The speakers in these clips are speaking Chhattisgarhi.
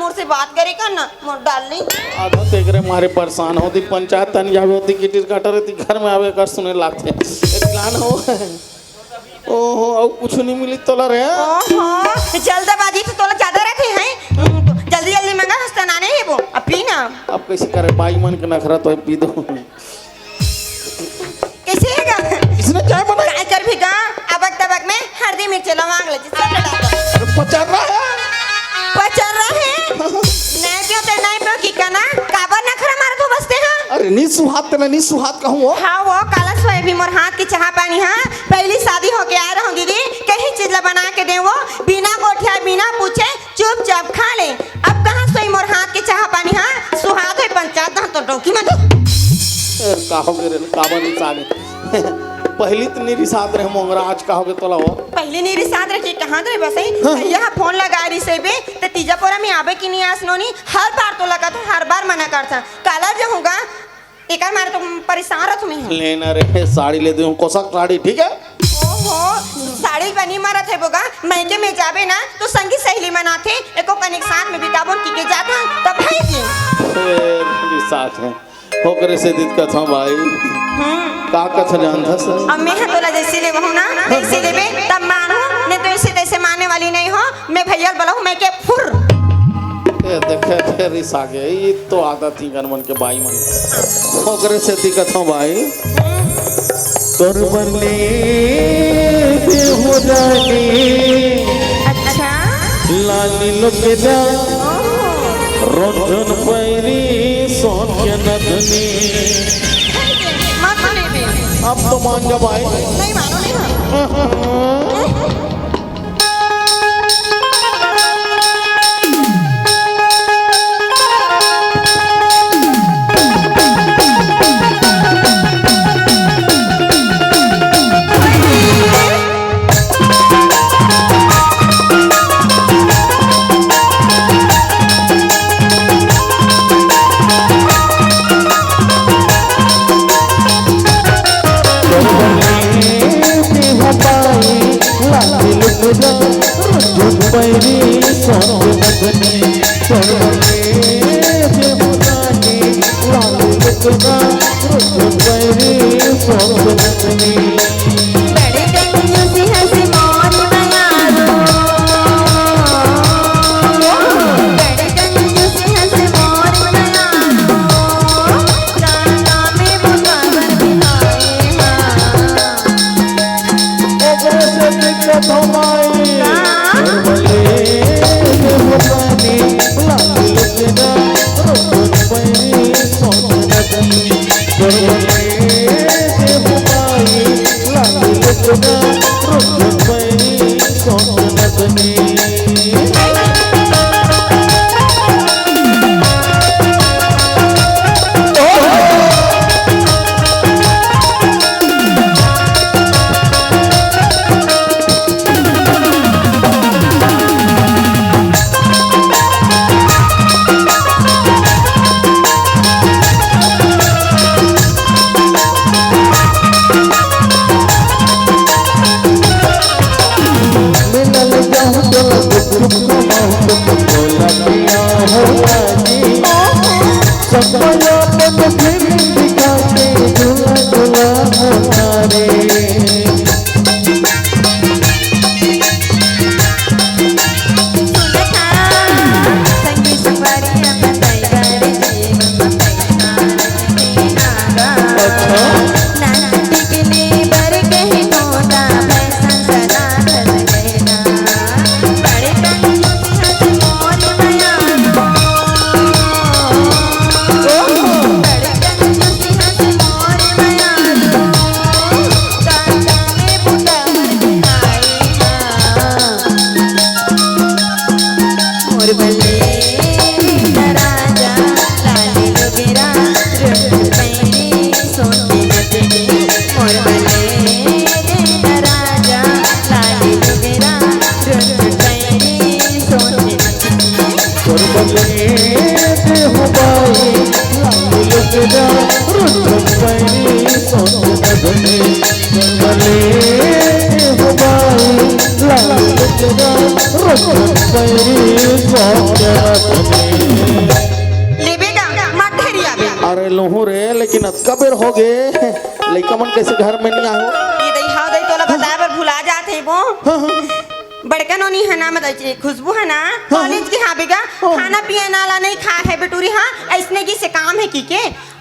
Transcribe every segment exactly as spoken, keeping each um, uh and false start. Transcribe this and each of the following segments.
मोर से बात करे कर ना, मोर डार्लिंग। आधा तेकरे मारे परेशान होती, पंचायत तन जावे होती, किटिर काटर होती, घर में आवे कर सुने लागथे। एक गान हो। ओहो, अउ कुछ नहीं मिली तोला रे। ओहो, जल्दबाजी तो तोला ज्यादा रहते हैं। जल्दी जल्दी मंगा, हंसता ना नहीं है वो। अब पी ना। अब कैसे करे, बाई मन के नखरा तो पी दो। कैसे है गा? इसने क्या बनाया? काय कर भी गा? अबक तबक में हल्दी मिर्च लवांग ले, सब डाल दो। अरे, पचर रहा है। पचर रहा है? नहीं पियो ते नहीं पियो की कहना, काबर नखरा मारत हो बसते हैं? अरे, नी सुहात ते मैं नी सुहात कहूँ हो। हाँ, वो काला सोए भी मोर हाथ की चाह पानी, हाँ। पहली शादी होके आ रहा हूँ दीदी, कहीं चीज ला बना के दे वो, बिना गोठिया, बिना पूछे, चुपचाप खा ले। अब कहाँ सोई मोर हाथ के चाह पानी, हाँ? सुहाग है पंचायत, हम तो डौकी मत। ए, का हो गे रे, काबर रिसागे? पहली तो नहीं रिसात रहे मोंगरा, आज का हो गे तोला वो? पहली नहीं रिसात रहे कि कहाँ रहे बस ही? हाँ। यहाँ फोन लगा रही से बे, ते तीजा पोरा में आवे कि नहीं आस नोनी? हर बार तो लगा तू, हर बार मना करता। काला जाहूँगा, एकर मारे तो परेशान रहत हूँ मैं। ले ना रे, साड़ी ले दूँ, कोसक साड़ी, ठीक है? ओहो, साड़ी बनी मरत है बोगा, मइके में जाबे ना, तो संगी सहेली मन आथे, एको कनिक साथ में बिताबो की के जात हन, तब है जी। ए, मेरी साथ है। ओकरे से दिक्कत हो भाई। हम्म। का कथा जानता सर? अब मैं हा तोला जैसे लेबहूँ ना, तैसे लेबे, तब मानहूँ, नहीं तो ऐसे तैसे मानने वाली नहीं हो। मैं भैया ल बलाहूँ, मइके फुर। ए, देखे, फेर रिसागे, ई तो आदत ही गन मन के बाई मन। ओकरे से दिक्कत हो भाई। तोर बने दे हो जाने। अच्छा। लाली लोग के जा। ओहो। रोटन पैरी सोच के नदनी। मत लेबे। अब तो मान जा भाई। नहीं मानो, नहीं मानो। बड़े कंजूसी हंसी मोर मयारो। बड़े कंजूसी हंसी मोर मयारो। काना में बुकावर बिहाए हा। ओकरे से दिक्कत हो माई। का? बोले, ये होतानी, लाल लुकना, रोज पैरी सोच नदनी। बोले, ये होतानी, लाल लुकना, रोज पैरी सोच नदनी। मिलल जाऊं तो गुपचुप खवाऊं तो बोला पिया हो राजी। सब याद में फिर दिखाते झूला झूला होता रे। मोर बले दे राजा लाली लुगरा, रुंड पैरी सोने नदनी। मोर बले दे राजा लाली लुगरा, रुंड पैरी सोने नदनी। मोर बले दे हो बाई लाली लुगरा, रुंड पैरी सोने नदनी। मोर बले दे हो बाई लाली लुगरा, ले बेटा, मत ढेरिया बे। अरे लूहूं रे, लेकिन अतका बेर हो गे, लइका मन कइसे घर में नइ आए हो? ये दई, हाँ दई, तोला बताए बर भुला जात हे वो। हाँ, हाँ। बड़का नोनी हे ना, मतलब खुशबू हे ना, हाँ। कॉलेज के, हाँ बेगा, हाँ। खाना पिए नाला नइ खाए हे बेटूरी, हाँ, अइसने की से काम हे कि के,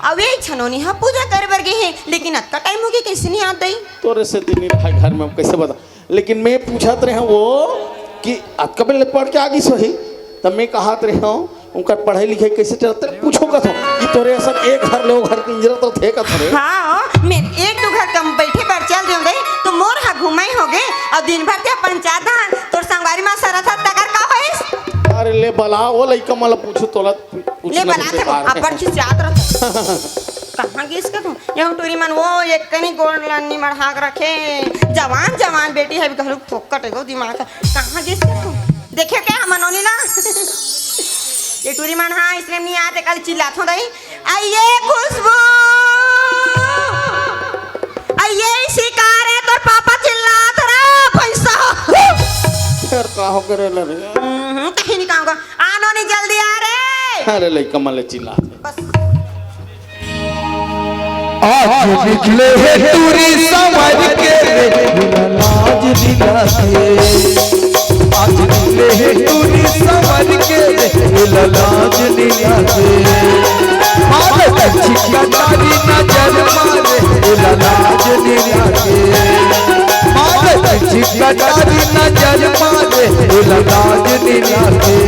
अउ ये छनोनी हा पूजा करे बर गे हे, लेकिन अतका टाइम हो गे, कइसे नइ आत दई? तोरे से दिन नइ रहा घर में, कइसे बता? लेकिन मैं पूछत रहे वो कि अतका बेर ले पढ़ के आ गिस होही, तब मैं कहत रहे हूँ, उनकर पढ़ाई लिखाई कइसे चलत हे, पूछो कथों कि तोरे असन एक घर ले ओ घर किंजरत रथे कथों रे। हाँ, मैं एक दू घर कम बइठे बर चल देंव रे, तो मोर हा घुमाई हो गे, अउ दिन भर ते पंचायत धान, तोर संगवारी मा सरत हा तकर का होइस? अरे ले बला, ओ लइका मन ला पूछो, तोला ले पूछना बला तो थे, बेकार अब हे। बड़ खिसियात रथे। कहाँ गिस कथों? ये टूरी मन वो एक कनी गोड़ लन्नी मढ़ा के रखे। जवान, जवान बेटी हे, घलुक फोकट हे गो दिमाग हे। कहाँ गिस कथों? देखे के हमन नोनी ला? ये टूरी मन, हाँ, इसने नइ आते, कल चिल्लात हों दई, "अइये खुशबू! अइये शिकार हे, तोर पापा चिल्लात हे रे, भइसा।" फेर का हो गे रे? हम्म, कहीं नइ काम का। आ नोनी, जल्दी आ रे। अरे लइका मन ले चिल्लात हे। बस। आज निकले हे टूरी संवर के रे, एला लाज नइ लागे। आज निकले हे टूरी संवर के रे, एला लाज नइ लागे। मारे कच्ची कटारी नजर मारे, एला लाज नइ लागे। मारे कच्ची कटारी नजर मारे, एला लाज नइ लागे।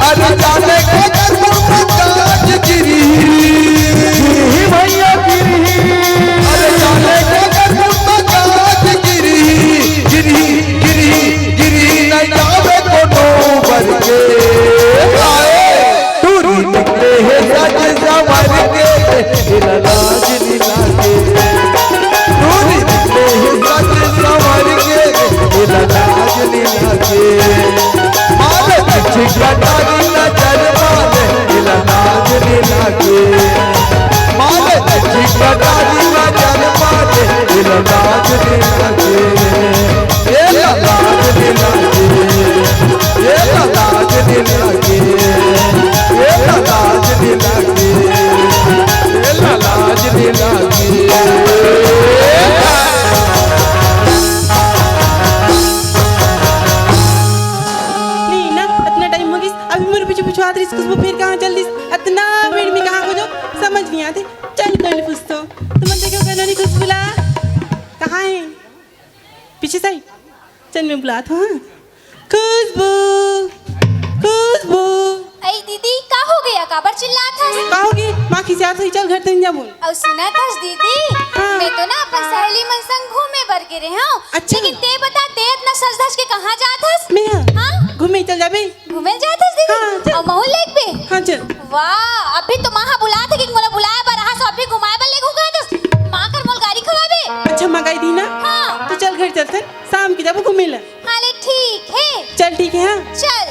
अरे जाने के कर मुर्दा गाज गिरी। गिरी भइया गिरी। अरे जाने के कर मुर्दा गाज गिरी। गिरी, गिरी, गिरी, नइ जावे कोनो बर के। आए, टूरी निकले हे सज संवर के, एला लाज नइ लागे। टूरी निकले हे सज संवर के, एला लाज नइ लागे। मारे कच्ची कटारी नजर मारे, एला लाज नइ लागे। मारे कच्ची कटारी नजर मारे, एला लाज नइ लागे। एला लाज नइ लागे। एला लाज नइ लागे। एला लाज नइ लागे। एला लाज नइ लागे। लीना, अतना टाइम हो गिस, अभी मोर पीछू पीछू आत रहिस, खुशबू फेर कहाँ चल दिस? अतना बेर में कहाँ खोजों, समझ नइ आत हे। चल, कर ले कुछ तो। तुमन देखो, कनोनी खुशबू ला। कहाँ हे? पीछे साइड। चल, मैं बुलात हों, हाँ। खुशबू, खुशबू। अई दीदी, का हो गे? काबर चिल्लात हस? का हो गे? माँ खिसियात होही, चल घर तक जाबो। अउ सुनत हस दीदी, हाँ। मैं तो ना अपन सहेली मन संग घूमे बर गे रेहेंव। अच्छा। लेकिन ते बता, ते अतना सज धज के कहाँ जात हस? मैं? हाँ? घूमे चल जाबे। घूमे जात हस दीदी? हाँ, चल। अउ महूँ लेगबे? हाँ, चल। वाह, अभी तो माँ हा बुलात हे कि मोला बुलाए बर आहा, सो अभी घुमाए बर लेगहूँ कहत हस। माँ कर मोला गारी खवाबे। अच्छा, माँ गारी दिही ना? हाँ। तो चल घर चलथन, शाम के जाबो घूमे ला। हाँ ले, ठीक हे। चल, ठीक हे, हाँ। चल।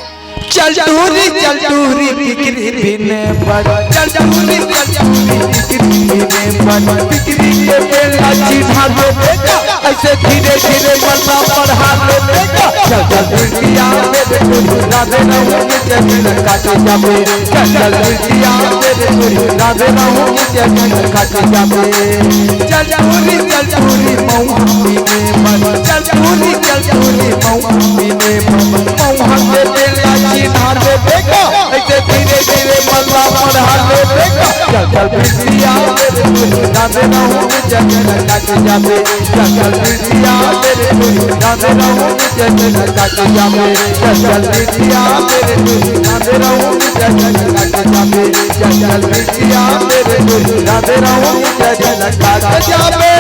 चल टूरी, चल टूरी, टिकरी बिने बड़। चल टूरी, चल टूरी, टिकरी बिने बड़। टिकरी के बेला चिढ़ा दे बेटा, अइसे धीरे धीरे मलबा बढ़ा दे बेटा। चल चल बिटिया मेरे टूरी, राधे रहूं के जमीन काटे जाबे। चल चल बिटिया मेरे टूरी, राधे रहूं के जमीन काटे जाबे। चल टूरी, चल टूरी, मऊहा पीने बड़। चल टूरी, चल टूरी, मऊहा पीने बड़। मऊहा के बेला चिढ़ा दे बेटा, अइसे धीरे धीरे मलबा बढ़ा दे बेटा। चल चल बिटिया मेरे टूरी, राधे रहूं के जमीन काटे जाबे। चल चल बिटिया मेरे टूरी, राधे रहूं के जमीन काटे जाबे। चल चल बिटिया मेरे टूरी, राधे रहूं के जमीन काटे जाबे। चल चल बिटिया मेरे टूरी, राधे रहूं के जमीन काटे जाबे।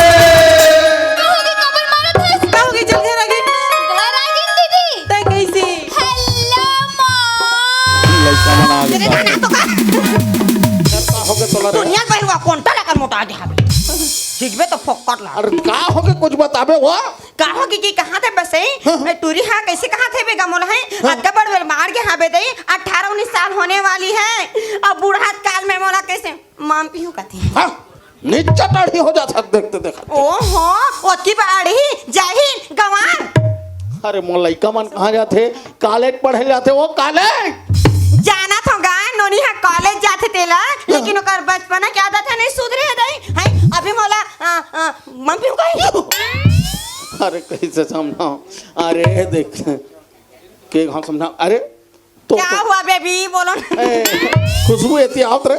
का हो गे, काबर मारत हस? का हो गे, चल घर आ गे। घर आ गे दीदी। तैं कइसे? हेलो माँ। लइका मन आ गे। तेरे नाना तो का? का हो गे तोला रे? दुनिया के बहिरवा कोंटा लेकर मोटा दे हावे। ठीक बे तो फोकट ला। अरे का हो गे, कुछ बताबे वो? का हो गे कि कहाँ तैं बसे? हाँ, हाँ। ए, टूरी हा कइसे कहाँ तैं बेगा मोला हे? हाँ। अतका बड़ बेल मार के हावे दई, अठारह उन्नीस साल होने वाली है। अउ बूढ़ा काल में मोला कइसे माम पीहू कथे। हाँ। नीचा टाढ़ी हो जात हस देखते देखत। ओहो, ओतकी बाड़ी, जाही, गंवार। अरे, मोर लइका मन कहाँ जाथे? कॉलेज पढ़े जाथे, वो कॉलेज। जानत हो गा, नोनी ह कॉलेज जाथे तेला, लेकिन ओकर बचपना के आदत ह नहीं सुधरे हे दई। हैं, अभी मोला, अ, अ, मम्मी हो गई। अरे, कैसे समझाओ? अरे, देख, के हम समझाओ? अरे, तो, क्या तो हुआ बेबी, बोलो ना। ए, खुशबू, एती आवत रे।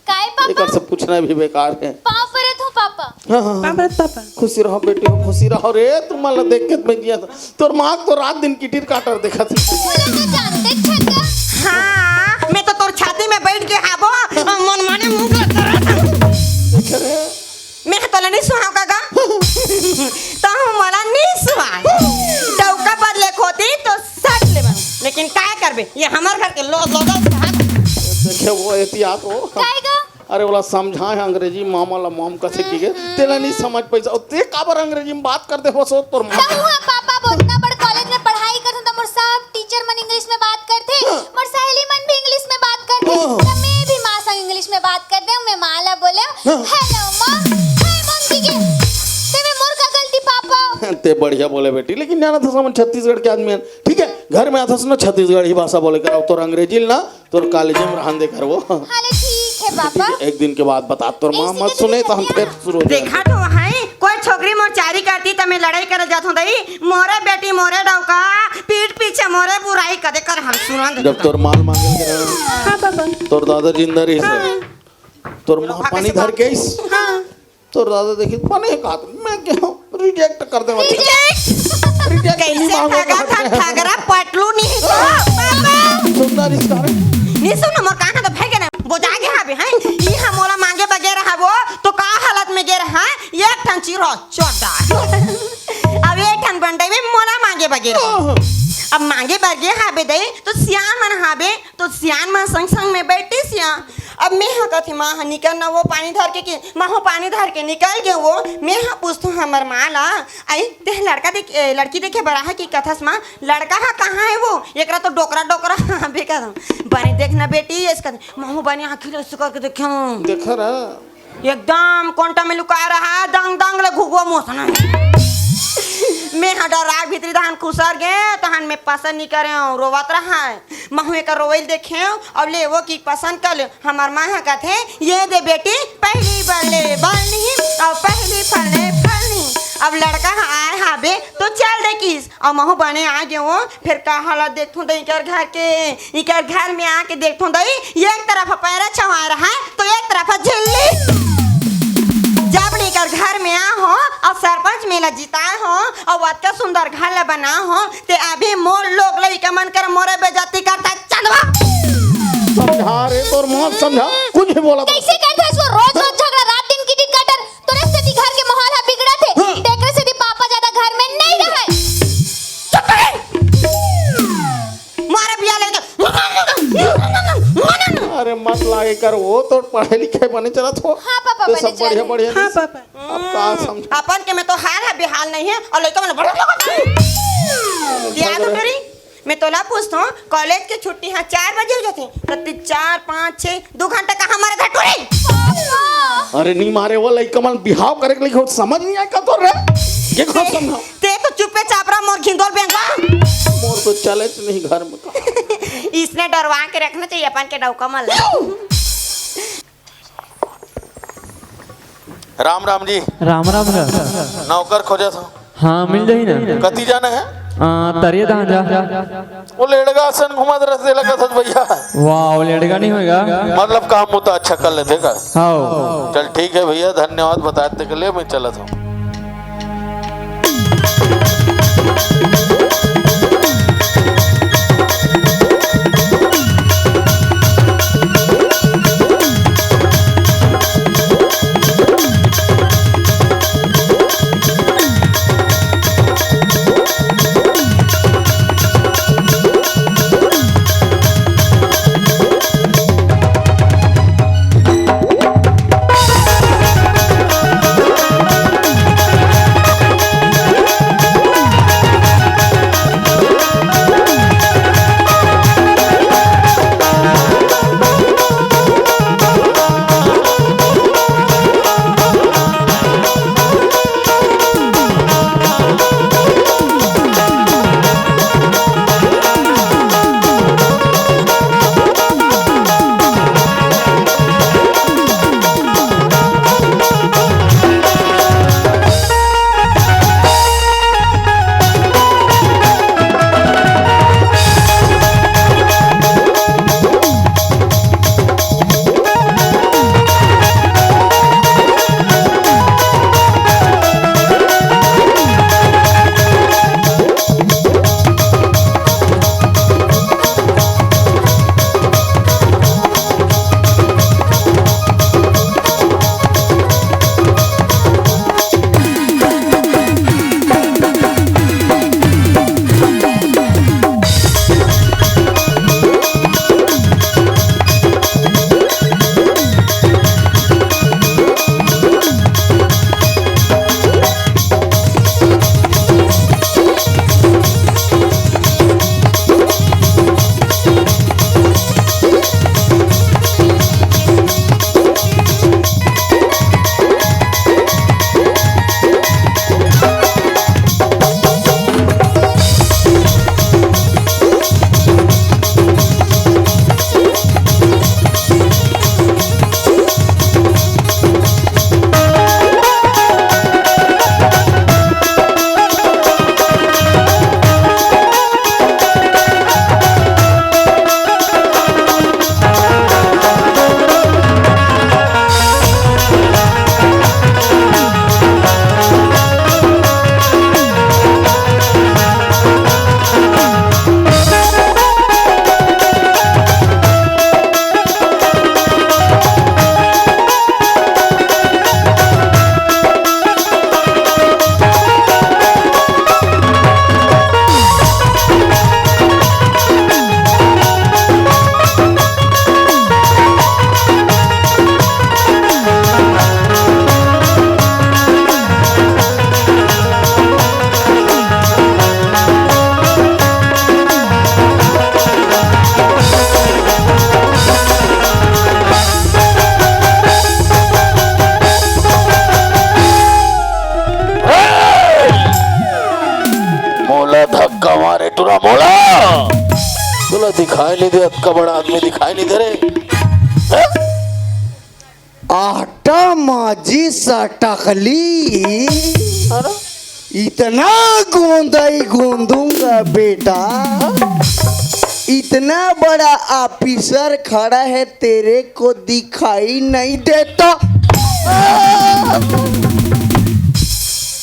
काय पापा? एकर से पूछना भी बेकार है। पाँव परत हूँ पापा। हाँ, हाँ, हाँ। पाँव परत पापा। खुशी रहो बेटी हो, खुशी रहो रे। तुम ला देख के मैं जिया था। तोर माँ तो रात दिन किटिर काटर देखा थी। बोले तो जानते छन का। हाँ, मैं तो तोर छाती में बैठ के हाबो, मन माने मुंह करत रहत। देख रे। मैं तोला नहीं सुहाव का गा? तो मोला नहीं सुहाव। डौका बदले खोती तो सट ले बन। लेकिन काय करबे? ये हमर घर के लो-, लोगन के हाथ। देखे वो एहतियात हो। काय गा? अरे, ओला समझाए हे अंग्रेजी, मामा ला मॉम कथे कि गे, तेला नहीं समझ पैसा। और ते काबर अंग्रेजी में बात कर दे हो सो तोर माँ? तहूँ ह पापा, बहुत ना बड़ कॉलेज में पढ़ाई करथन, त मोर सब टीचर मन इंग्लिश में बात करथे, हाँ। मोर सहेली मन भी इंग्लिश में बात करथे, हाँ। त मैं भी माँ संग इंग्लिश में बात कर देंव, मैं माँ ला बोले, हाँ। "Hello mom, hi mom" कहिके। ते में मोर का गलती पापा? ते बढ़िया बोले बेटी, लेकिन जाना था समझ छत्तीसगढ़ के आदमी हन, ठीक है? घर में आथस ना छत्तीसगढ़ी भाषा बोले कर, अब तोर अंग्रेजी ल ना तोर कॉलेज में रहन दे करबो। हाले ठीक है पापा। एक दिन के बाद बता, तोर माँ ऐसे मत कैसे सुने तो हम करते फिर हैं? शुरू हो जाए। देखा तो है, कोई छोकरी मोर चारी करती त मैं लड़ाई करे जात हूँ दई, मोरे बेटी मोरे डौका, पीठ पीछे मोरे बुराई कदे कर हम सुनन दे जब तोर माल मांगे के रहे, हाँ पापा। तोर दादा जिंदा रही से, हाँ। तोर माँ पानी धर के इस हाँ। तोर दादा देखी, बने एक आदमी, मैं क्या रिजेक्ट कर दे वाली। रिजेक्ट? रिजेक्ट नहीं कैसे मांगो ठगा था, ठगरा पटलू नहीं तो। पापा। सुंदर इस कारण। नहीं सुन, मोर कान तो भाई के ना, वो जा गया अभी, हैं? ई हम मोला मांगे बगैर है वो, तो का हालत में गे रहा, एक ठन चीरो चोदा। अब एक ठन बंडे में मोला मांगे बगैर। अब मांगे बगैर हाबे दे, तो सियान मन हाबे, तो सियान मन संग संग में बैठी सिया। अब मैं हा कथे, माँ हा निकल ना वो पानी धर के, के माँ हो पानी धर के निकल गे वो। मैं हा पूछथों हमर माँ ला, "आई, तेह लड़का देख, ए, लड़की देखे बर आहा कि कथस माँ, लड़का हा कहाँ है वो? एकरा तो डोकरा डोकरा हाबे कथों।" "बने देख ना बेटी, ऐसे कथे, माँ हो बने आँखी ले सुकर के देखे।" देखा रहा। एकदम कोंटा में लुकाए रहा, दंग दंग ले घुघुआ मोसना। मैं हा डरा भीतरी, तहन खुसर गे, तहन मैं पसंद नहीं करे, रोवत रहा। महूँ एकर रोवइल देखेंव अउ लेवो कि पसंद कर ले। हमर माँ ह कथे, "ये दे बेटी, पहली बल्ले बलनी अउ पहली फल्ले फलनी।" अब लड़का ह आए हाबे तो चल दे किस, अउ महूँ बने आ गेवों। फिर का हालत देखथों दई इकर घर के, इकर घर में आके देखथों दई, एक तरफ पैरा छवाए रहा है तो एक तरफ झिल्ली। जब ले इकर घर में आ हो अउ सरपंच मेला जिताए हो अउ अतका सुंदर घर ला बना हो, ते अभी मोर लोग लइका मन कर मोरे बेइज्जती करता चंदवा। समझा रे, तोर मौत समझा, कुछ भी बोला तो। कैसे करता इसको रोज रोज झगड़ा, रात दिन की टिक कटर, तोरे सेती घर के माहौल ह बिगड़त हे। हाँ। तेकरे सेती पापा ज्यादा घर में नहीं रहे। चुप रहे। मारे बिया लेके। अरे मत लागे कर, वो तो पढ़े लिखे बने चलत हो। हाँ पापा, तो बने सब बढ़िया चलत। बढ़िया हाँ नहीं। पापा। अब का समझ। अपन के में तो हाल है बेहाल नहीं है और लइका मन बड़ा लोग। याद हो करी? मैं तोला पूछथों, कॉलेज के छुट्टी हा चार बजे हो जाथे, त ते चार, पाँच, छः, दू घंटा का हमारे घर टूरी। अरे नहीं मारे, वो लइका मन बिहाव करे के लइका समझ नहीं आए का तोर रे? ये कौन समझा? ते तो चुप्पे चाप रहा मोर घिंदोल बेंगा। मोर तो चले नहीं घर में का। इसने डरवा के रखना चाहिए अपन के डौका मन ला। राम राम जी। राम राम गा। नौकर खोजत हो? हाँ, मिल जाही ना। कति जाना है? आ, तरिया दहान जा। वो लेड़गा असन घुमात रहिथे, लगत हस भैया। वाह, वो लेड़गा नहीं होएगा। मतलब काम वो तो अच्छा कर लेथे का? हाँ। चल ठीक है भैया, धन्यवाद बताए के लिए, मैं चलत हूँ। दिखाई नहीं दे, अतका बड़ा आदमी दिखाई नहीं दे रे। हैं? आटा माजी सटकली। अरे? इतना गोंदई गोंदूंगा बेटा, इतना बड़ा ऑफिसर खड़ा है, तेरे को दिखाई नहीं देता?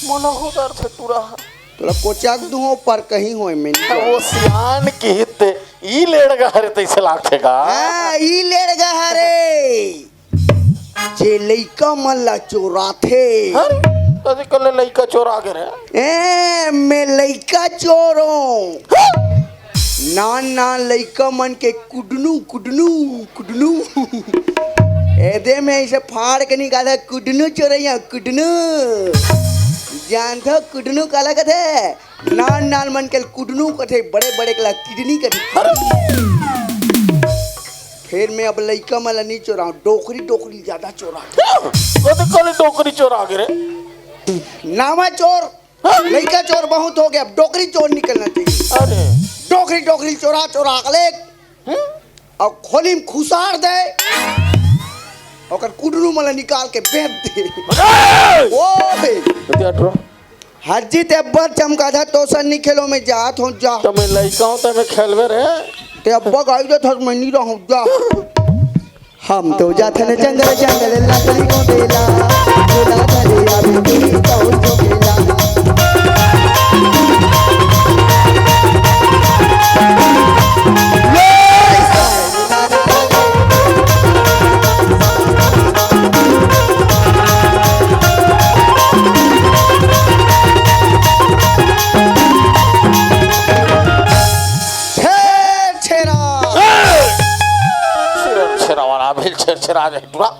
मोला हो दर्द हे टूरा। तोला कोचक दूं पर कहीं होए में नहीं। वो सियान किहित ई लेड़गा हरे तइसे लागथे का? हाँ, ई लेड़गा हरे। जे लइका मन ला चोराथे। हरे, कदे कले लइका चोरा गे रे? ए, मैं लइका चोर हूँ। हाँ? नान नान लइका मन के कुडनू, कुडनू, कुडनू। एदे में ऐसे फाड़ के निकाला, कुडनू चोरैया, कुडनू। जानथो कुडनू काला कथे? नान नान मन के कुडनू कथे, बड़े बड़े के ला किडनी कथे। फिर मैं अब लइका मन ला नहीं चोराऊं, डोकरी, डोकरी ज्यादा चोरा। कदे कले डोकरी चोरा गे रे? नावा चोर। हाँ? लइका चोर बहुत हो गया, अब डोकरी चोर निकलना चाहिए। अरे। डोकरी, डोकरी चोरा, चोरा के ले। हम्म? अउ खोली में खुसार दे। ओकर कुडरू मन ला निकाल के बेच दे। अरे! ओए! हज्जी ते अब्बर चमकाधा, तोसन नहीं खेलो, मैं जात हूँ, जा। तो मैं लइका हूँ, तो मैं खेलवे रे। ते अब्बा गाई दे थस, मैं नहीं रहूँ, जा। हम तो जाथन जंगल जंगल लकड़ी गोंदेला, झूला झूले अभी भी तो झूलेला। छेर छेरा। छेर छेरा वाला बिल छेर छेरा जाए टूरा।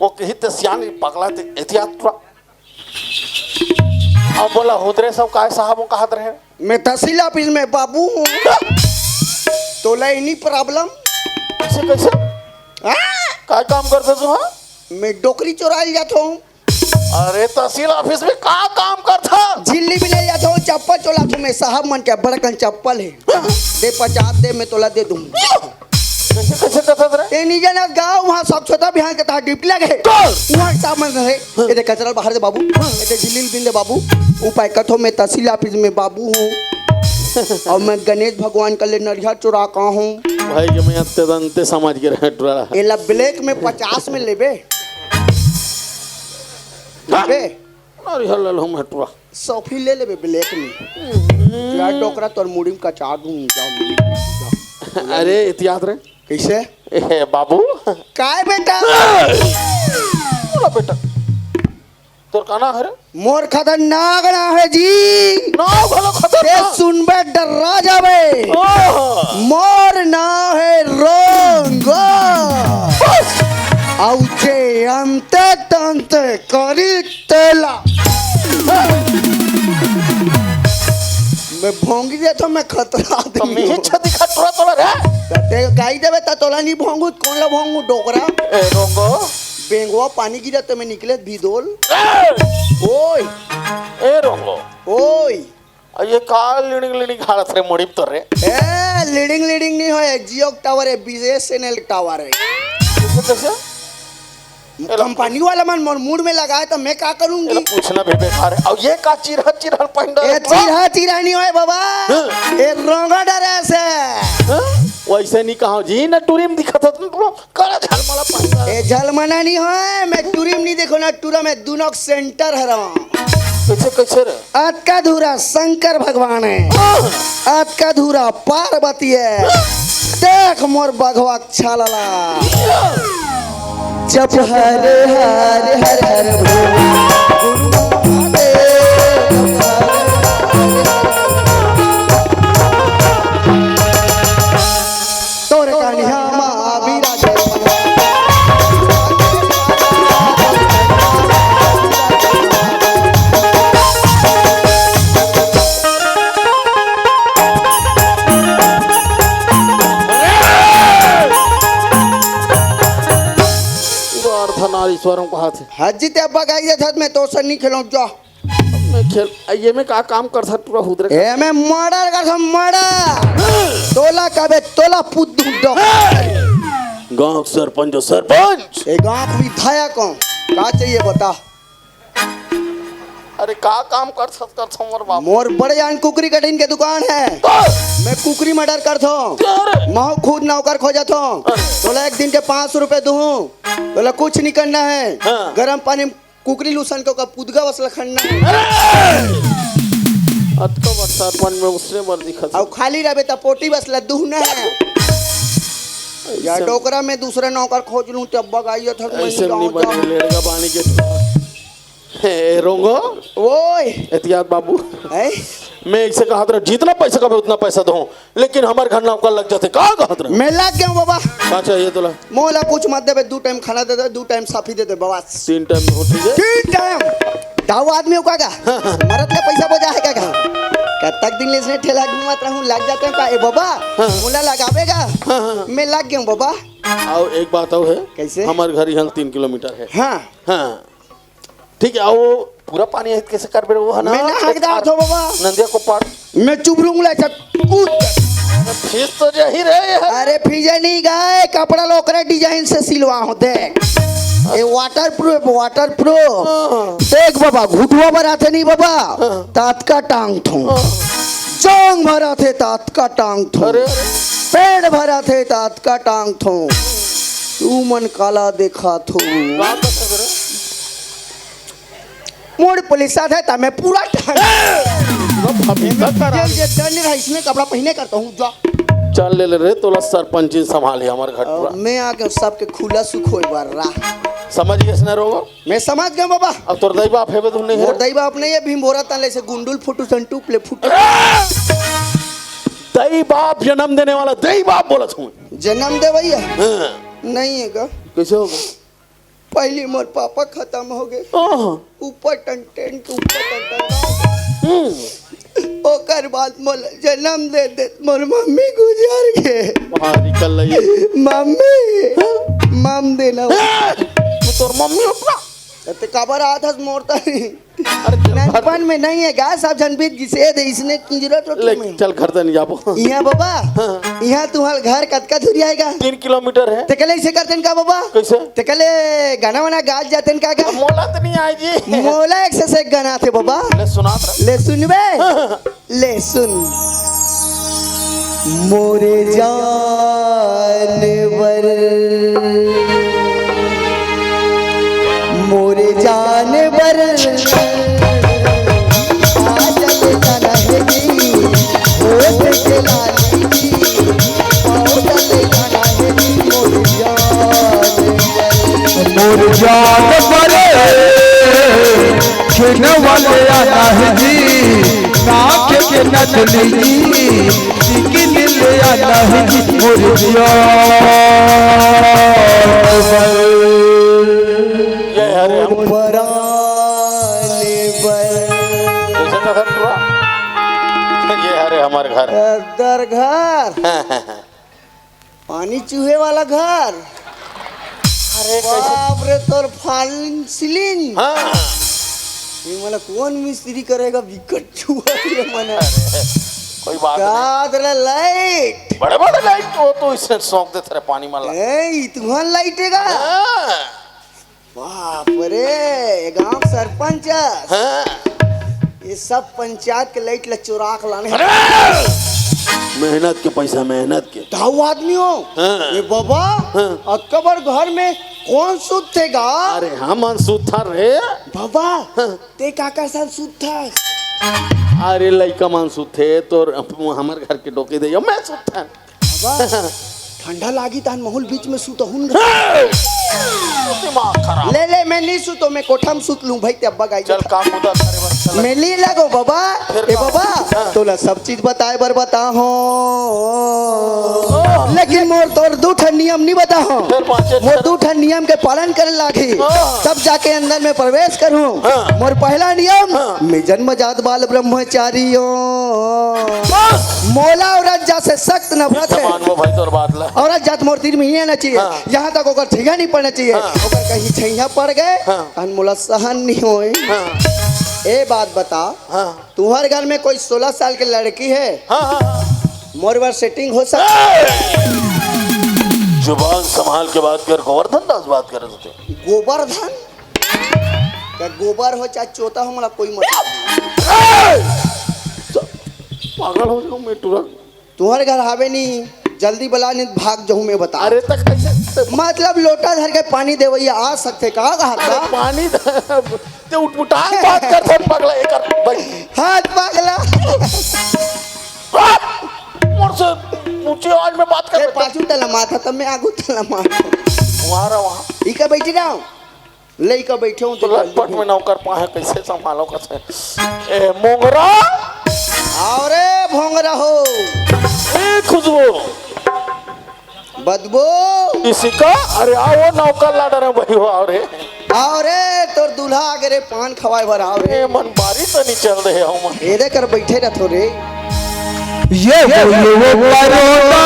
वो कही ते सियान पगला ते एहतियात टूरा। अब बोला हुदरे सब काय साहब वो कहत रहे? मैं तहसील ऑफिस में बाबू हूँ। तोला एनी प्रॉब्लम? कैसे, कैसे? हाँ? काय काम करते तू, हाँ? मैं डोकरी चोराइल जात हूँ। अरे तहसील ऑफिस में का काम करथा? झिल्ली भी ले जात हूँ, चप्पल चोला तू, मैं साहब मन के बड़कन चप्पल है। दे पचास दे, मैं तोला दे दूँ। कैसे, कैसे करथा रे? ए नी जानस गाँव, वहाँ स्वच्छता अभियान के तहत ड्यूटी लगे हे। कौन? वहाँ के साहब मन कहे, "ए दे कचरा बाहर दे बाबू, ए दे झिल्ली बिन दे बाबू।" उपाय कथो, मैं तहसील ऑफिस में बाबू हूँ। अउ मैं गणेश भगवान का ले नरिहर चोरा का हूँ। भाई के मैं अंते दंते समझ के रहे टुरा। एला ब्लैक में पचास में लेबे। लेबे। नरिहर ले लूँ मैं टुरा। सॉफी ले लेबे ब्लैक में। हम्म। जा डोकरा तोर मुड़ी में कचा दूँ, जा, जा। अरे, एहतियात रे। कैसे? ए, बाबू। काय बेटा? बोला बेटा। तोर का नाम है रे? मोर खतरनाक नाम है जी। नाम घलो खतरनाक। ते सुनबे डर्रा जाबे। ओह। मोर नाम है रोंगो। बस। अउ जे अंते तंते करी तेला। मैं भोंगी दे तो मैं खतरा तो आदमी मैं हूँ। इच्छा दिखा टुरा तोला रे। ते गाई देबे त तोला नहीं भोंगू, कौन ला भोंगू डोकरा? ए, रोंगो। बेंगवा पानी गिरा तो मैं निकले भिदोल। ए! ओए। ए, रोंगो। ओए। अ, ये का लिड़िंग लिड़िंग हालत रे मुड़ी तो रे? ए, लिड़िंग लिड़िंग नहीं होए, Jio tower है, BSNL tower है। कैसे, कैसे? एला कंपनी वाला मन मोर मूड में लगाए तो मैं का करूंगी? एला पूछना भी बेकार है। अब ये का चिरहा चिरहा पहन ए, रहे हो? चिरहा चिरहा नहीं होए बाबा। हाँ। ए, रोंगा डरे से। हाँ? वैसे नहीं कहा जी, ना टूरी में दिखा था तुम, कड़ा झलमला पहन रहे। ए, झलमना नहीं होए, मैं टूरी में नहीं देखो ना, टूरा में दोनों सेंटर है रहा। कैसे, कैसे रे? अतका धूरा शंकर भगवान है, हाँ। अतका धूरा पार्वती है। देख मोर बघवा छालाला। जप हरे हरे हर हर बोल। गुरु महादेव। तोर कन्हैया मा विराजे। अर्धनारीश्वरों को हाथ। हज्जी ते अब्बा गाई दे थत में तो सर नहीं खिलाऊं जा। मैं खेल, ये में का काम कर सकत पूरा हुदरे? ए, मैं मर्डर कर सकत, मर्डर। तोला कबे, तोला पुद्दू डॉ। गांव के सरपंच हो, सरपंच। ए, गांव के विधायक हो। का चाहिए बता? अरे, का काम कर सकत हो मोर बाप? मोर बड़े जान कुकरी कटिंग के दुकान है। तो? मैं कुकरी मर्डर करत हूँ। अरे। मैं खुद नौकर खोजत हूँ। अरे। तोला एक दिन के पाँच सौ रुपए दूँ। तोला कुछ नहीं करना है। हाँ। गरम पानी में कुकरी लूसन के ओकर पुदगा बस लखनना है। अरे! अतका बरसात मन में उसने बर दिखत। अउ खाली रहबे त पोटी बस लद्दू न है। या ऐसा। डोकरा में दूसरा नौकर खोज लूं, तब बगाइयो थक मैं ऐसे जाऊं, नहीं बने, जाऊं। लेड़गा बानी के। हे, रोंगो। ओए। एहतियात बाबू। हैं? मैं ऐसे कहा था, जितना पैसा कहे उतना पैसा दो। लेकिन हमर घर नौकर लग जाथे, का कहत रहे? मैं लग गया हूँ बाबा। का चाहिए तोला? मोला कुछ मत देबे, दू टाइम खाना दे दे, दू टाइम साफी दे दे, बस। तीन टाइम हो, ठीक है। तीन टाइम। दाऊ आदमी हो का गा? मरत का पैसा बोझा है का गा? कतक दिन ले इसने ठेला घूमत रहूं, लग जाते हैं का? ए बाबा, हाँ। मोला लगाबे गा? हाँ, हाँ। मैं लग गया हूँ बाबा। आओ, एक बात और है। कैसे? हमर घर यहाँ तीन किलोमीटर है। हाँ। हाँ। ठीक है, वो पूरा पानी है, कैसे कर बेरो वो है ना? मैं ना हक डालत हो बाबा। नंदिया को पार। मैं चुबरूंग ले चक कूद। अरे फीस तो यही रहे यार। अरे फीजे नहीं गए, कपड़ा लोकरे डिजाइन से सिलवा हो देख। ये वाटर प्रूफ, वाटर प्रूफ। हाँ। देख बाबा, घुटवा भर आथे नहीं बाबा, हाँ। तातका टांग थो। हाँ। जांग भर आथे तातका टांग थो। अरे, अरे। पेट भर आथे तातका टांग थो। तू मन काला देखा थो। का कर रे? मोर पुलिस आथे त मैं पूरा ठंड। ए! पूरा भभीतर करा। ये, ये डंड रहा, इसमें कपड़ा पहने करता हूँ, जा। चल ले, ले रे, तोला सरपंची संभाले हमर घर पूरा। मैं आके सबके खुला सुख होए बर रहा। समझ गए इसने रोगो? मैं समझ गया बाबा। अब तोर दाई बाप है बे, तू नहीं है? मोर दाई बाप नहीं है, भीम बोरा तन ले से गुंडुल फुटू सन टूप ले फुटू। ए! दाई बाप जन्म देने वाला, दाई बाप बोला तू। जन्म दे भैया? हाँ। नहीं है का? कैसे होगा? पहली मोर पापा खत्म हो गए। ओह। ऊपर टन टेंट ऊपर टन टन। हम्म। ओकर बाद मोला जन्म दे दे, मोर मम्मी गुजर गए। बाहर निकल रही है। मम्मी, हाँ? मम देना। हाँ? वो तोर मम्मी हो का? ते काबर आत हस मोर तरी? अरे चल, घर ननपन में नहीं है गा, सब झन बीत गिसे दे, इसने किंजरा तो ले, तुम्हें। चल घर तनी जाबो। इहाँ बाबा, हाँ। इहाँ तुम्हार घर कतका दूरी आएगा? तीन किलोमीटर है। ते कले इसे करते का बाबा? कैसे? ते कले गाना वाना गात जाते का गा? मोला तो नहीं आए जी। मोला एक से, से एक गाना थे बाबा। ले सुनात रह। ले सुनबे। हाँ। ले सुन। मोरे जानवर, मोरे जानवर, काजल जाना है जी, होठ के लाली जी, पाउडर जाना है जी, मोरे जानवर। मोर जानवर, छेना वाले आना है जी, नाक के नथनी जी, टिकली ले आना है जी, मोर जानवर। ये हरे हम। पराने पर। कैसे का घर पूरा? ये हरे हमारे घर। दर घर। पानी चूहे वाला घर। अरे, कैसे? बाप रे, तोर falling ceiling। हाँ। ये मला कौन मिस्त्री करेगा? बिकट चूहा ये मना। अरे, कोई बात नहीं। का तेरा लाइट? बड़े बड़े लाइट हो तो इसने सौंप दे तेरे पानी मला। ए, इतुहान लाइट है का? हाँ। बाप रे, ये गांव सरपंच। हाँ। ये सब पंचायत के लाइट ला चुरा के लाने। अरे! मेहनत के पैसा, मेहनत के। ताऊ आदमी हो। हाँ। ये बाबा, हाँ। अतका बड़ घर में कौन सुतथे गा? अरे, हमन सुतथन रे। बाबा, हाँ। ते काकर साथ सुतथस? अरे, लइका मन सुतथे, तोर हमर घर के डोके दे, मैं सुतथन। बाबा, ठंडा लागी तहन महूल बीच में सुतहूं। दिमाग खराब। ले, ले, मैं नहीं सुतो, मैं कोठा में सुत लूं भाई, ते अब्बा गाई चल, देता। काम उधर करे बस, चल। मैं नहीं लगो बाबा। फिर ए का? बाबा, हाँ। तोला सब चीज बताए बर बता हो। हाँ। लेकिन मोर तोर दू ठन नियम नहीं बता हो। फिर पाँचे मोर ठन। दू ठन नियम के पालन करे लागी। हाँ। तब जाके अंदर में प्रवेश करूं। हाँ। मोर पहला नियम, हाँ। मैं जन्मजात बाल ब्रह्मचारी हूं। बस। मोला औरत जात से सख्त नफरत है। मानबो भाई तोर बात ला। औरत जात मोर तीर में ही आना चाहिए। हाँ। यहाँ तक ओकर छैया नहीं पड़ना चाहिए। हाँ। ओकर कहीं छैया पड़ गए, हाँ। तहन मोला सहन नहीं होए। हाँ। ए बात बता, हाँ। तुम्हारे घर में कोई सोलह साल की लड़की है? हाँ, हाँ, हाँ। मोर बर सेटिंग हो सकता है? ए! जुबान संभाल के बात कर, गोवर्धन दास बात कर रहे थे। गोवर्धन? क्या गोबर हो चाहे चोता हो, मोला कोई मतलब नहीं। ए! पागल हो जाऊं मैं तुरंत। तुम्हारे घर हावे नहीं, जल्दी बला नहीं भाग जाऊं मैं बता। अरे तक कैसे? मतलब लोटा धर के पानी देवैया आ सकथे का कहा अरे था? पानी ध-, ते उठमुटान बात करथे पगला एकर भाई। हाथ पगला। मोर से ऊंची आवाज में बात कर ए, बेटा। पाछू तला माथा तब मैं आगू तला माथा। वहां रहा वहां। इका बैठी ना। लइका बैठे हो तो तो लटपट में नौकर पाहे कैसे संभालो कसे? ए मोंगरा। आओ रे भोंगरा हो। ए खुशबू। बदबू। इसी का? अरे आओ नौकर ला डरे भाई हो, आओ रे। आओ रे, तोर दूल्हा आगे रे, पान खवाए भर आओ रे। ए मन बारी तो नहीं चल रहे हो मन। एदे कर बैठे रह थोरे। ये वो, ये वो करोना।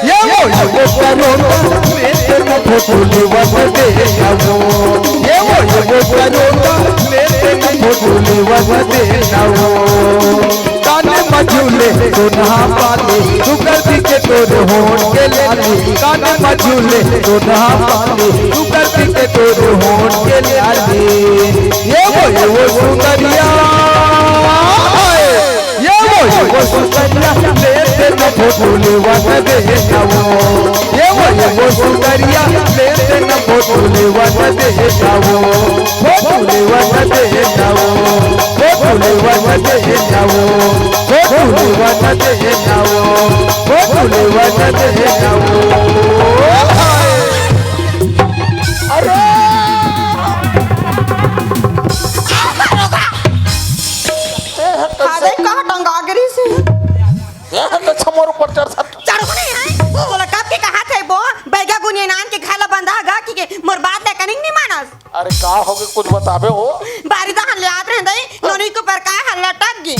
ये वो, ये वो करोना। मैं तेरे को फोटो लेवा दे जाऊं। ये वो, ये वो करोना। मैं तेरे को फोटो लेवा दे जाऊं। कान मझुले सोना पाली, तू कर दी के तोर होठ के लाली। कान मझुले सोना पाली, तू कर दी के तोर होठ के लाली। ये वो, ये वो सुंदरिया, ये वो, ये वो सुंदरिया, ले तेरे फोटो लेवा न दे जाओ। ये वो, ये वो सुंदरिया, ले तेरे फोटो लेवा न दे जाओ। फोटो लेवा न दे जाओ। फोटो लेवा न दे जाओ। फोटो लेवा न दे जाओ। फोटो लेवा न दे जाओ। अरे! ए, हट, हट, अरे, कहाँ टंगा गिरी से? ए, हट, अच्छा, मोर ऊपर चढ़, सर। चढ़ो नहीं है। तोला कब के कहा थे वो, बैगा गुनिया नान के घाला बंधा गा कि के, मोर बात ले कनिक नहीं मानस। अरे, का हो गे, कुछ बताबे हो? बारी दहन ले आत रहे दई, नोनी के ऊपर का हल्ला टक गी।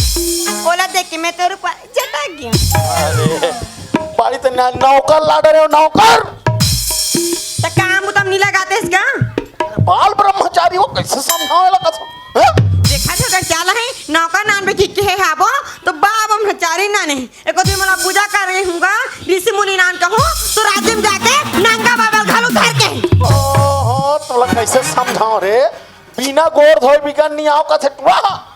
ओला देख के मैं तोर ऊपर जटक गी। अरे, बारी तो ना, नौकर ला डरे हो, नौकर। त काम उतम नहीं लगाते इसका? बाल ब्रह्मचारी हो, कैसे समझावे लगा था? हैं? देखा था अगर क्या ला है, नौकर नान पे ठीक के है हाबो, तो बाल ब्रह्मचारी ना नहीं। एको दिन मोला पूजा करे हूँगा, ऋषि मुनि नान कहूँ, तो राज्य में जाके नंगा बाबा घालू धर के। ओहो, तोला कैसे समझाओ रे? बिना गोर धोए बिगन नहीं आओ कथे टुआ।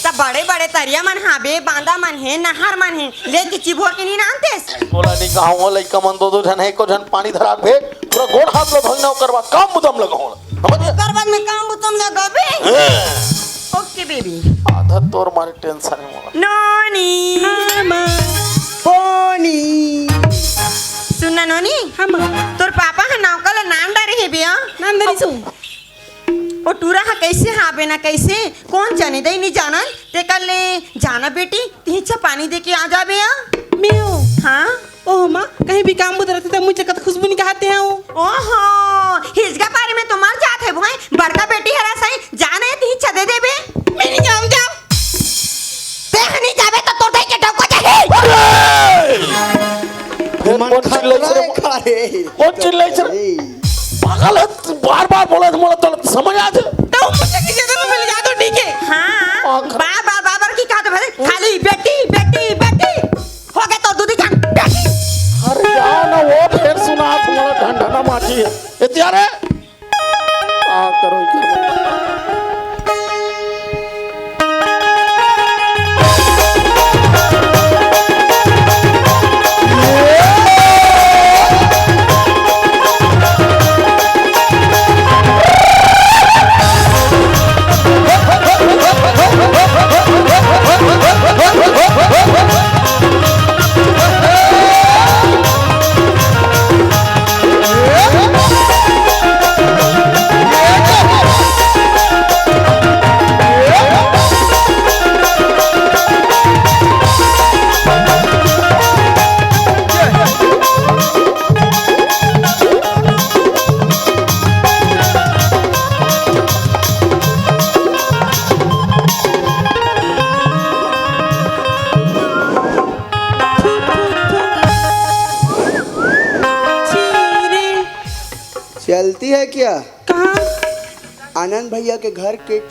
त बड़े-बड़े तरिया मन हाबे, बांदा मन हे, नहर मन हे, लेके चिभोर के नहीं नानतेस। बोला नहीं कहा हुआ लइका मन दो दो झन हे, एको झन पानी धरा के भेज, पूरा गोड़ हाथ लो धोई ना ओकर बाद काम बुतम लगा होला। समझ गए? ओकर बाद में काम बुतम लगाबे। हैं। ओके बेबी। आधा तोर मारे टेंशन है मोला। नोनी। हाँ, माँ। पोनी। सुन ना नोनी। हाँ, माँ। तोर पापा ह नौका ल नान डारे हे बिया। नान डारी सु। ओ टूरा ह कैसे हाबे ना कैसे, कौन जाने दई नहीं जानन, ते कर ले जाना बेटी, तिहिचा पानी दे के आ जाबे आ। मैं हूँ। हाँ? ओह माँ, कहीं भी काम बुत रहते त मुझे कत खुशबू नहीं कहते हैं वो। ओहो, हिजगा पारे में तो मर जात हे भाई, बड़का बेटी हरा सही, जाने तिहिचा दे देबे। मैं नहीं जाऊँ, जाओ। ते ह नहीं जाबे त तोर दाई के डौका जाही। अरे! ये मन कौन चिल्लाई खतरा से है का रे? कौन चिल्लाई से? अरे। पागल है, बार-बार बोला तो बोला तो समझ आ जाए। तो मुझे किसी तरह मिल जाए तो ठीक है। हाँ, आखिर बार-बार, बार-बार की कहा तो भले खाली बेटी, बेटी, बेटी। हो गए तो दूधी जान बेटी। अरे जाओ ना, वो फिर सुना तुम्हारा ढंढना माची है। ए त्यारे। आ करो, करो। चलती है क्या? कहाँ? आनंद भैया के घर के छत।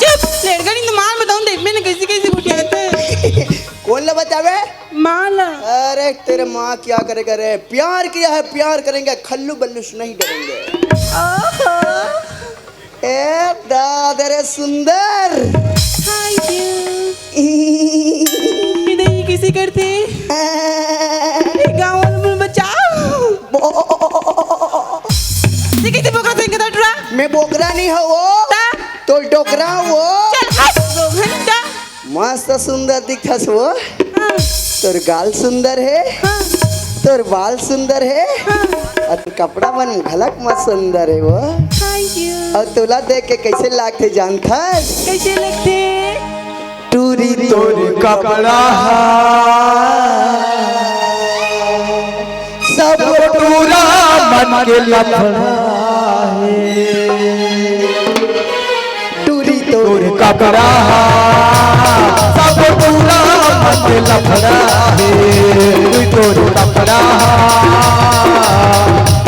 चुप, लेड़का नहीं तो मार बताऊं, देख मैंने कैसे कैसे गोठियाथे। कौन ला बतावे? माँ ला। अरे तेरे माँ क्या करेगा रे, प्यार किया है, प्यार करेंगे, खल्लू बल्लू से नहीं डरेंगे। ओहो। ए दादा रे सुंदर। Thank you। इधर ये किसे करते? ए गाँव वाले मन बचाओ। बो- ये कैसे बोकरा से इनका टुरा? मैं बोकरा नहीं हूँ वो। ता? तो डोकरा हूँ वो। चल हट, रोगन का। मस्त सुंदर दिखथस वो। हाँ। तोर गाल सुंदर हे। हाँ। तोर बाल सुंदर हे। हाँ। अउ तोर कपड़ा मन घलक मस्त सुंदर हे वो। Thank you। अउ तोला देख के कैसे लागथे जानथस? कैसे लगथे? टूरी तोर कपड़ा हा, सब टूरा मन के लफड़ा हे। टूरी तोर कपड़ा हा, सब टूरा मन के लफड़ा हे। टूरी तोर कपड़ा हा,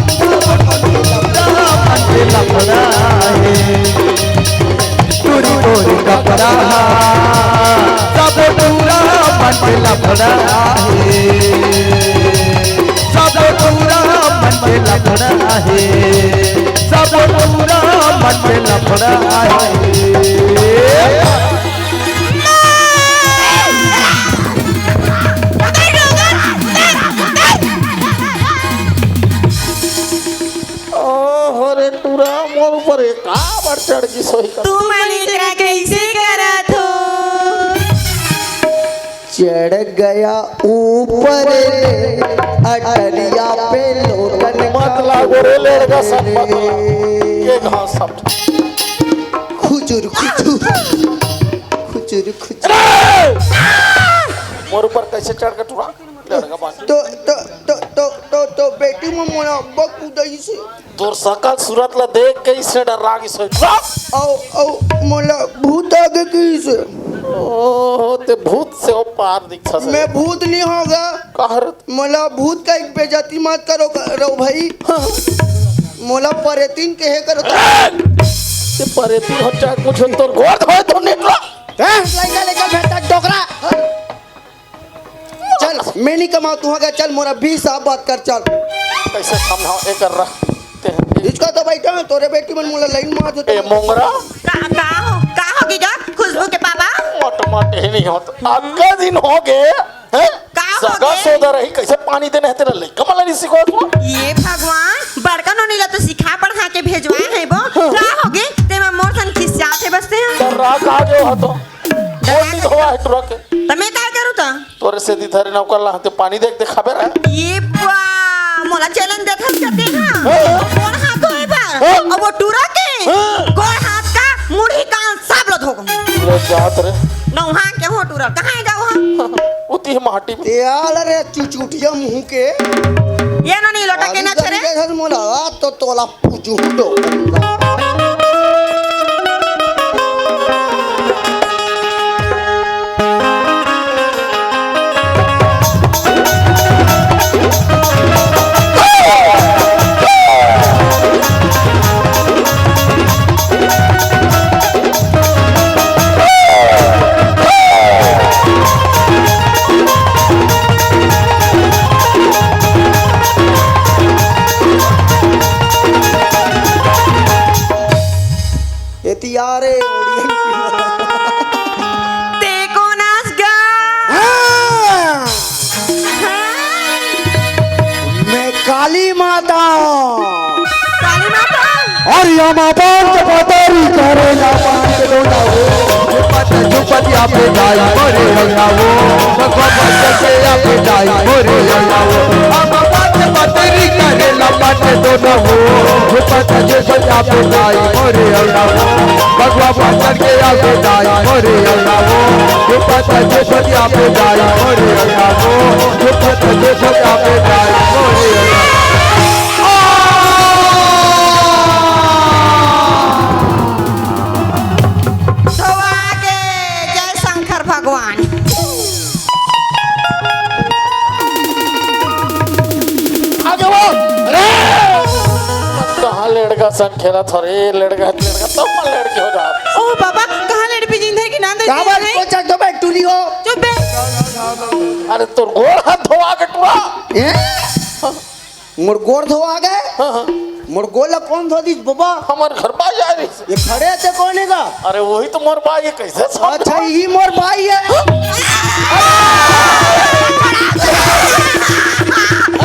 सब टूरा मन के लफड़ा हे। टूरी तोर कपड़ा हा, सब टूरा मन के लफड़ा हे। सब टूरा मन के लफड़ा हे। सब टूरा मन के लफड़ा हे। ओहो रे टूरा, मोर ऊपर एक काबर चढ़ गिस होही का? तू मन इतना कैसे करत हो? चढ़ गया ऊपर अटरिया पे लोटन मत का लागो रे लड़का, सब मत लागो। ये घास सब। खुचुर, खुचुर। खुचुर, खुचुर। अरे! मोर ऊपर कैसे चढ़ के टूरा? लड़का बांध। तो, तो, तो, तो, तो, तो बेटी में मोला अब्बा कूदई से। तोर सकल सूरत ला देख के इसे डर्रा गिस होही। अउ, अउ, मोला भूत आगे कहिसे। ओहो, ते भूत से ओ पार दिखथस। मैं भूत नहीं हों गा। काहर? मोला भूत का एक बेइज्जती मत करो, करो भाई। मोला परेतीन कहे करो। ते परेतीन हो चाहे कुछ हो, तोर गोड़ धोए तो नहीं लो। हैं? लइका, लइका, भेंटा डोकरा। चल, मैं नहीं कमाओ, तू हो गया, चल, मोर अभी साफ बात कर, चल। कैसे समझाओ, एकर रह, ते हैं। इसका तो बैठा है, तोरे बेटी मन मोला लाइन मार देते। ए, मोंगरा। का, का हो, का हो गया, खुशबू के पापा? मट, मट, ये नहीं होत। अतका दिन हो गए, हैं? का हो सगा गए? सोदा रही, कैसे पानी देना है तेरा लइका मला नहीं सिखावत हो? ये भगवान, बड़का नोनी ला तो सिखा पढ़ा के भेजवाए है वो। हाँ। का हो गए? ते में मोर सन खिसियात है बसते हैं। तो राख आ गयो हो तो। डरा कोई नहीं के धोवा है टूरा के। त मैं काय करूँ त? तोरे से दी धरे नौकर ला हते पानी देख देखाबे रे। ये बा, मोला challenge देथस कते हाँ? हाँ। गोड़ हाथ धोए बर। हाँ। अउ वो टूरा के हाँ। गोड़ हाथ का मुड़ी कान सब लो धो। लो जात रे। नौहा के हो टूरा, कहाँ जाओ हम? उती है माटी में। ते आल रे चुचुटिया मुँह के। ये नो नहीं लोटा के ना छरे। मोला तो तोला एती आ रे, ओड़ियन। ते कोन आस गा? हाँ। हाँ। मैं काली माता हूँ। काली माता? अरे या माँ पान के पतरी करे ना पान के दोना हो। झुपत झुपत या पे जाई मरे अल्लाह वो। भगवान बच्चे के या पे जाई मरे अल्लाह वो। हम बात पतरी करे ना पान के दोना हो। झुपत झुपत या पे जाई मरे अल्लाह वो। भगवान बच्चे के या पे जाई मरे अल्लाह वो। झुपत झुपत या पे जाई मरे अल्लाह वो। झुपत झुपत या पे जाई मरे अल्लाह वो। आ! धोवा के जय शंकर भगवान। आगे वो। अरे! कहाँ लेड़गा सन खेलत हो रे, लेड़गा, लेड़गा, तब मन लेड़की हो जात। ओ बाबा, कहाँ लेड़ पे जिंदा है कि ना दे का बात है? कोचक दो बे, टूली हो। चुप बे। अरे तोर गोड़ हाथ धोवा के टूरा। ए? मोर गोड़ धोवा गए? हाँ, हाँ। मोर गोड़ ला कौन धो दिस बाबा? हमर घर बाई आए रहिस। ये खड़े थे कौन है का? अरे वही तो मोर बाई है, कैसे समझ? अच्छा, ये मोर बाई है।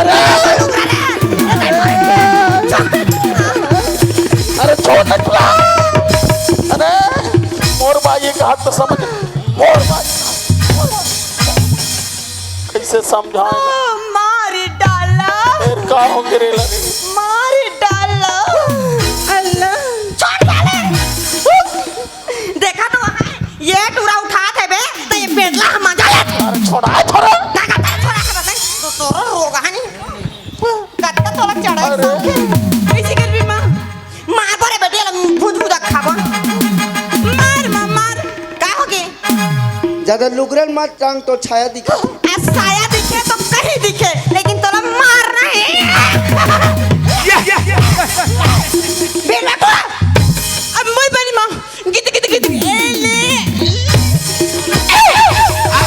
अरे, अरे छोड़ ना टूरा। अरे मोर बाई के हाथ तो समझ, मोर बाई। कैसे समझाएं? ओ, मार डाला। फिर का हो गिरे लगे? मार डाला। अल्लाह। छोड़ डाले। देखा तो वहाँ ये टूरा उठात हे बे, तो ये पेटला हम मजा ले। अरे छोड़ा, छोड़ा। ना, ना, ना, छोड़ा है बस, तो तोरो रोग है नहीं। कत्ता तोला चढ़ा है अरे। सब। कैसे कर भी माँ? मार परे बेटी, अलग भूत भूत खाबो। मार माँ, मार। का हो गए? ज्यादा लुगरन मत टांग, तो छाया दिखा। आ साया दिखे तो कहीं दिखे, लेकिन तोला मार नहीं। बेटा को अब मोई बनी माँ। गित, गित, गित। ए, ले। आ,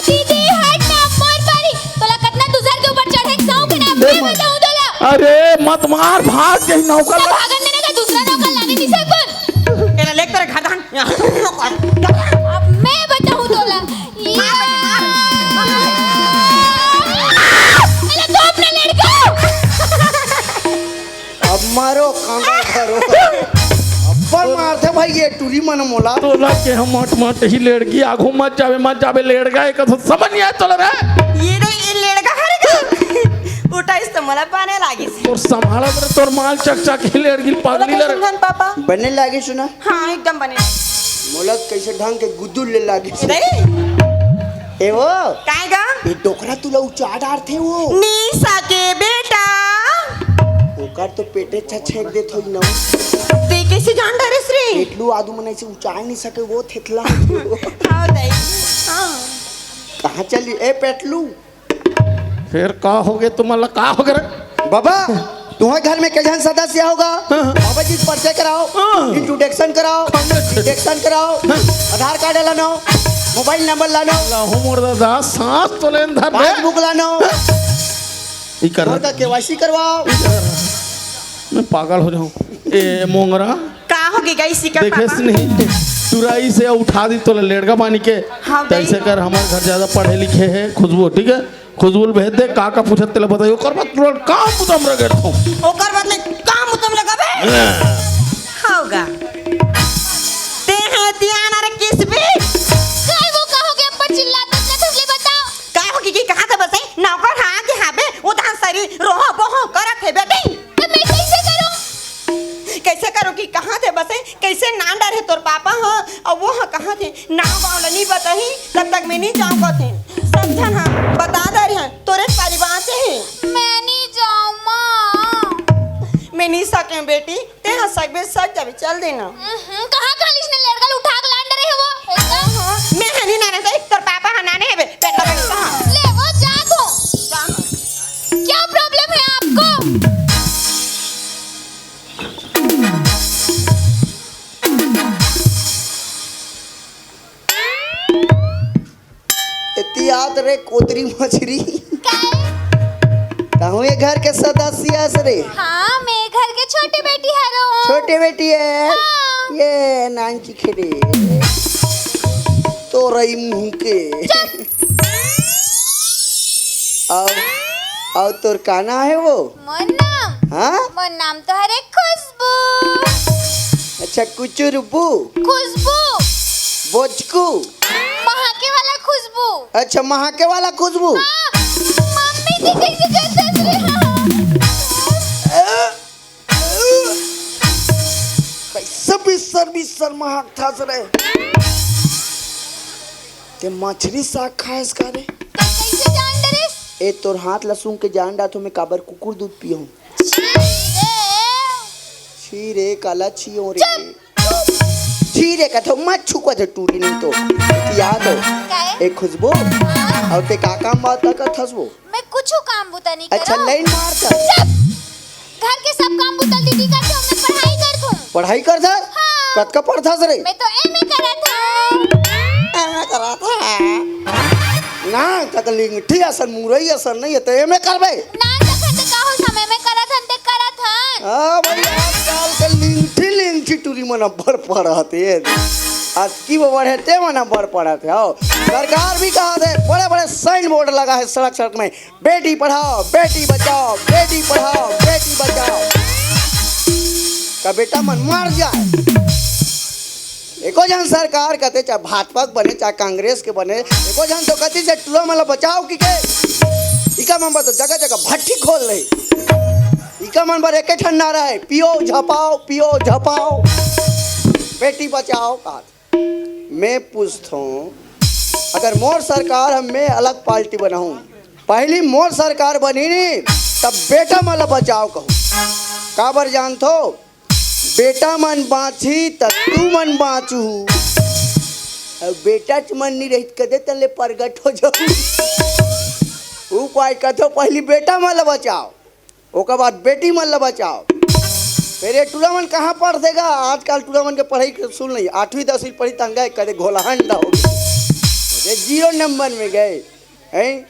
दीदी, हट ना, मोर पारी। तोला कतना दूसर के ऊपर चढ़े के शौक है ना, मैं बताऊं तोला। अरे, मत मार, भाग, यही नौकर तो लग- भागन देने का दूसरा नौकर लाने नहीं सकूं। तेरा लेग तेरे घर धान। अब मैं बताऊं तोला। या। अरे, तो अपना लड़का। अब मारो, कांदा करो। अब्बड़ मारथे भाई ये टूरी मन मोला। तोला के हम मट मट ही लेड़गी, आगू मत जावे, मत जावे लेड़गा, एक तो समझ नहीं आए तोला रे। ये रे, ये लेड़गा हरे का। उठाइस तो मोला बने लागिस। तोर संभालत रे, तोर माल चकचक ही लेड़गी, पगली ले रे। समझन पापा। बने लागिस ना? हाँ, एकदम बने। मोला कैसे ढंग के गुद्दू ले लागिस। रे। ए वो। काय गा? ये डोकरा तुला उचा डारथे वो। नी सके बेटा। ओकर तो पेटे छछेक देत होई ना। ते कैसे जान डारेस रे? पेटलू आदू मन ऐसे उचाल नहीं सके वो थेथला। हाँ, दाई। हाँ। कहाँ चली? ए पेटलू। फिर का हो गए तुमन ला? का हो गए रे? बाबा, तुम्हारे घर में के झन सदस्य होगा? हाँ। बाबा जी से परिचय कराओ, हाँ। Introduction कराओ, हाँ। Introduction कराओ, हाँ। आधार कार्ड लानो, मोबाइल नंबर लानो, ला हो मोर दादा, सांस तो लेन धर दे। पासबुक लानो, हाँ। ई कर। घर का केवाईसी करवाओ। मैं पागल हो जाऊं। ए मोंगरा, का हो गई इसी का देखे पापा? से नहीं, तुरई से उठा दी तोला लेड़गा बानी के। हाँ, तैसे भाई। कर, हमारे घर ज्यादा पढ़े लिखे है, खुशबू, ठीक है? खुशबू ल भेज दे, का का पूछत तेला बताई, ओकर बाद तुरंत काम बुता म रगड़ दो। ओकर बाद ले काम बुता म लगाबे? हाँ। होगा। ते है तियाना रे किसबी। काय वो का हो गया, अब्बड़ चिल्लात हस, जल्दी बताओ। काय हो गया कि कहाँ थे बसे? नौकर हाँ कि हाँ बे, वो तहाँ सरी रोहो बोहो करत हे बेटी। तो मैं कैसे करूँ? कैसे करो कि कहाँ थे बसे? कैसे नान डरे तोर पापा हो, अउ वो ह कहाँ थे? नाव गाँव ल नी बताही, तब तक मैं नी जाऊँ कथे। सब झन ह बता दे रहे हैं, तोरे परिवार से ही। मैं नी जाऊँ माँ। मैं नी सके बेटी, ते ह सकबे सक जाबे, चल देना। हम्म, कहाँ कहाँ लिसने लेड़गल उठा के लान डरे है वो? एकदम। हाँ, मैं ह नी नाने सही, तोर पापा ह नाने है बे, पेटला बनी कहाँ? ले वो जा तू। जा माँ। क्या प्रॉब्लम है आपको? एती आत रे कोतरी मछरी। काय? तहूँ ये घर के सदस्य हस रे। हाँ, मैं घर के छोटे बेटी हरो। छोटे बेटी है? हाँ। ये नानची खेले। तोरई मुँह के। चुप। अउ, अउ तोर का नाम है वो? मोर नाम? हाँ? मोर नाम तो हरे खुशबू। अच्छा, कुचुरबू? खुशबू। बोचकू? महाके वाला खुशबू। अच्छा, महाके वाला खुशबू? हाँ, मम्मी जी कैसे करते रे? हाँ। कैसे बिस्तर, बिस्तर महक था रे? ते मछरी साग खाएस का रे? ते कैसे जान डरेस? ए, तोर हाथ ला सूंघ के जान डाथो मैं काबर कुकुर दूध पीहूं। छी रे। छी रे, काला छी हो रे। चुप। छी रे, कथो मत छुको जे टूरी नहीं तो। याद हो। काय? ए खुशबू। हाँ? अउ ते का काम बात का कथस वो? मैं कुछु काम बुता नहीं अच्छा, करो। लाइन मार कर। चुप। घर के सब काम बुता दीदी कर पढ़ाई करथस? हाँ। कतका पढ़थस रे? मैं तो एमए करत हँव। एमए करत हस? ना, तक लिंगठी असन, मुरई असन नहीं हे, त एमए करबे? ना, तखन ते कहूँ हम एमए करत हन, ते करत हन। हाँ भाई, आजकल के लिंगठी, लिंगठी टूरी मन अब्बड़ पढ़त हे। अतकी वो बढ़े ते मन अब्बड़ पढ़त हे। आओ, सरकार भी कहत हे, बड़े-बड़े साइन बोर्ड लगा हे सड़क-सड़क में, "बेटी पढ़ाओ, बेटी बचाओ, बेटी पढ़ाओ, बेटी बचाओ।" का बेटा मन मर जाए। एको झन सरकार कथे, चाहे भाजपा के बने, चाहे कांग्रेस के बने, एको झन तो कथे से टूरा मन ला बचाओ कहिके। इका मन बर तो जगह-जगह भट्ठी खोल ले। इका मन बर एके ठन नारा हे, "पियो झपाओ, पियो झपाओ, बेटी बचाओ।" का मैं पूछथों, अगर मोर सरकार ह, मैं अलग पार्टी बनाहूँ, पहली मोर सरकार बनही नी, तब बेटा मन ला बचाओ कहूँ। काबर जानथो? बेटा मन बाँचही, त तुमन बाँचहू। अउ बेटाच मन नी रही, कदे तले प्रगट हो जाहू। उपाय कथो, पहली बेटा मन ला बचाओ। ओकर बाद बेटी मन ला बचाओ। फेर ये टूरा मन कहाँ पढ़थे गा? आजकल टूरा मन के पढ़ाई के सुन नहीं, आठवीं दसवीं पढ़ही तहन गा कदे घोलहंडा हो गे, जीरो नंबर में गे, हैं?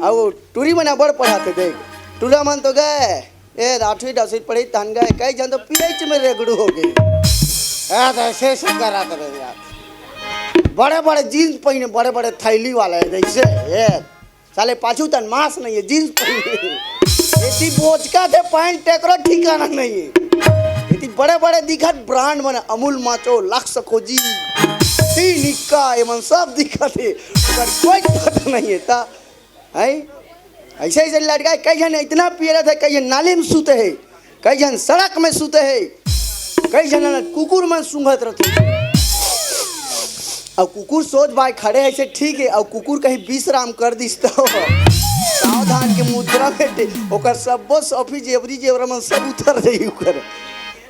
अउ टूरी मन अब्बड़ पढ़ाथे देख, टूरा मन तो गे, ए, आठवीं दसवीं पढ़ही तहन गा, कई झन तो पीएच में रेगड़ू हो गे। ए, तो ऐसे ऐसे करत रहे यार, बड़े बड़े जींस पहिने, बड़े बड़े थैली वाला हे जैसे, ए, साले पाछू तन मास नहीं हे, जींस पहिने। एती बोचका थे पैंट, तेकरो ठिकाना नहीं हे। एती बड़े-बड़े दिखत ब्रांड मन, अमूल माचो, लक्स कोजी, टी निक्का, ये मन सब दिखत हे। ओकर कोई पता नहीं हे ता, हैं? ऐसे ऐसे लड़का हे, कई झन इतना पियरत हे, कई झन नाली में सूते हे। कई झन सड़क में सुते हे, कई झन ल कुकुर मन सूंघत रथे। अउ कुकुर सोच भाई खड़े हे, ऐसे ठीक हे, अउ कुकुर कहीं विश्राम कर दिस तो सावधान के मुद्रा में टे-, ओकर सब्बो सॉफी जेवरी जेवरा मन सब उतर जाही ओकर।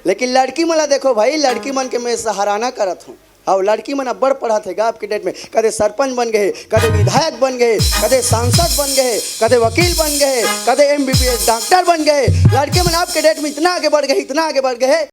लेकिन लड़की मन ला देखो भाई, लड़की मन के मैं सराहना करत हूँ। अउ लड़की मन अब्बड़ पढ़त हे गा अब के डेट में, कदे सरपंच बन गे, कदे विधायक बन गे, कदे सांसद बन गे, कदे वकील बन गे, कदे एमबीबीएस डॉक्टर बन गे। लड़की मन अब के डेट में इतना आगे बढ़ गे, इतना आगे बढ़ गे,